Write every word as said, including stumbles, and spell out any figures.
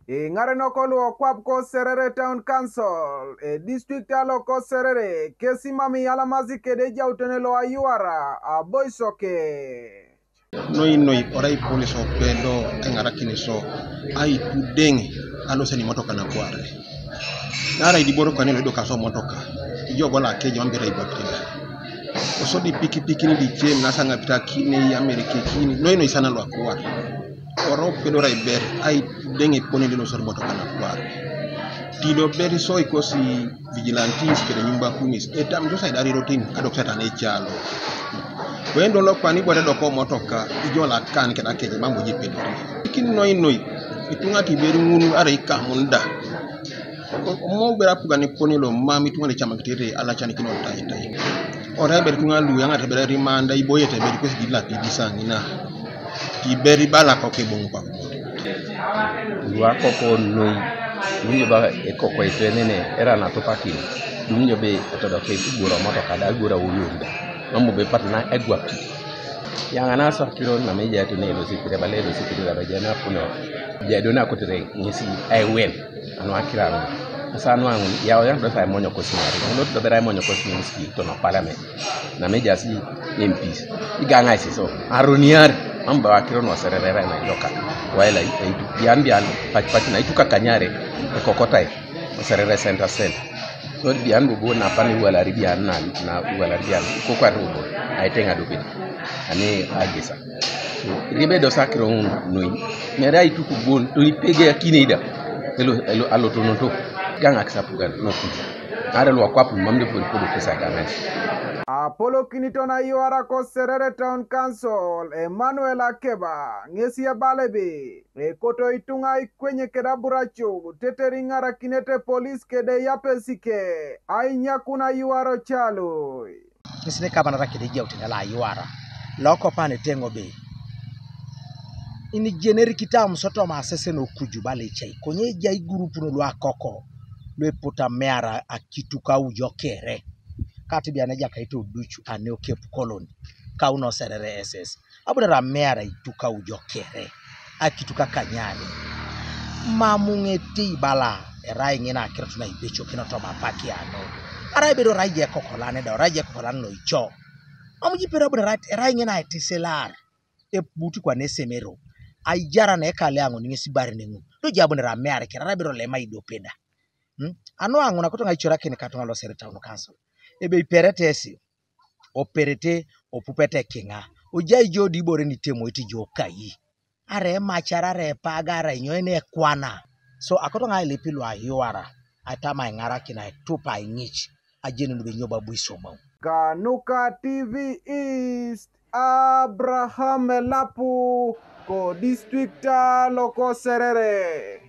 Iŋarenok lu okwap ko Serere Town Council, edistrict alo ko Serere, kesi mam iyalamasi kede ejautene lo ayuara aboisoke. Noi noi orai polis opedo eŋarakin so aitudeŋ alosen imotoka nakuare. Naarai diboro kane loido kaso motoka, ijo gola akeje mam bera ibapida. Osodi pikipiki ni dicem nasa ŋapitakini yamerekekini noi noi sana luakuar. Oro pedora iber ai deng ipone lino sor motoka na kuar. Tido ber so ikosi vigilantis kede nyumba kumis etam josa idari rotin adok satan ecalo. Wendo lo kwani bwada doko motoka ijola kan keda keje mambo jipedori. Ikin noi noi itunga tiberi ŋun ara ikamunda. Mo bera pugan ipone lo mam itunga de chama kitete ala chani kino tai tai. Ora ber tunga lu yanga tebera rimanda iboye teberi kwesi dila pidisa ngina. Tiberi bala ko ke boŋ pa. Lua koko noi. Dunyo ba ekoko itwenene era na tupakin. Dunyo be etodo ke gura moto kada gura uyunda. Mambo be patna egwa pi. Yaŋ ana so akiro na meja tu ne lo sikire bale lo sikire da bajana puno. Jado na kutire ngisi aiwen. Anu akira anu. Asa anu anu ya oyan do sai monyo kosinari. Anu do bera monyo kosinari ski to na parliament. Na meja si M Ps. Iga ŋai si so. Aroniar. Amba akiro no Serere na yoka. Waila itu bian bian pach pach na itu kakanyare. Ekokotai. Serere center center. So bian bubu na pani walari bian na na walari bian. Kokwa rubo. Aite ŋadukit. Ani agisa. So ribe do sakiro ŋun noi. Mere aitu kubun. Tuni pege akine ida. Elo elo alotonoto. Gaŋa kisapugan. No kutu. Are luakwap mam de podi podo kisa gamen. Apolokiniton ayuara ko Serere Town Council Emmanuel Akeba ŋesi ebala ebe ekoto ituŋa ikwenye keda aburacu teter iŋarakinete polis kede yapesike ainyakun ayuara ocaloi. Ŋesi nekabanara kede ejautene lo ayuara lokopan eteŋ be inijenerikit amusot toma asesen okuju bala ecai konye ejai igurupun luakoko luepotu ameara akituk aujo kere. Katibian ejakait oduc aneo Cape Colony kauno Serere S S abunere ameara aituk aujo kere akituk akanyare. Mamuŋete ibala erai ŋina akirot na ibecokino toma apakiano. Arai bedo orai je ekokolan da orai je ekokolan loico. Mam jipero abunere erai ŋina aitisilar. Ebuti kwana esemero. Aijara na ekale aŋun ŋesi ibaren ŋun. Do je abunere amear kere arai bedo lema idiope da. Hmm? Anu aŋun akoto ŋa icorakin katuŋa lo Serere Town Council. Ebe iperete esi. Operete opupete kiŋa. Ojai jo di ibore nitemoit jo kai. Are emacar are epaga are inyo ene ekwana. So akoto ŋa ailip lu ayuara. Atama iŋarakin aitupa iŋic. Ajeni nube nyo babu isomau. Kanuka T V East, Abraham Elapu, ko distrikta loko Serere.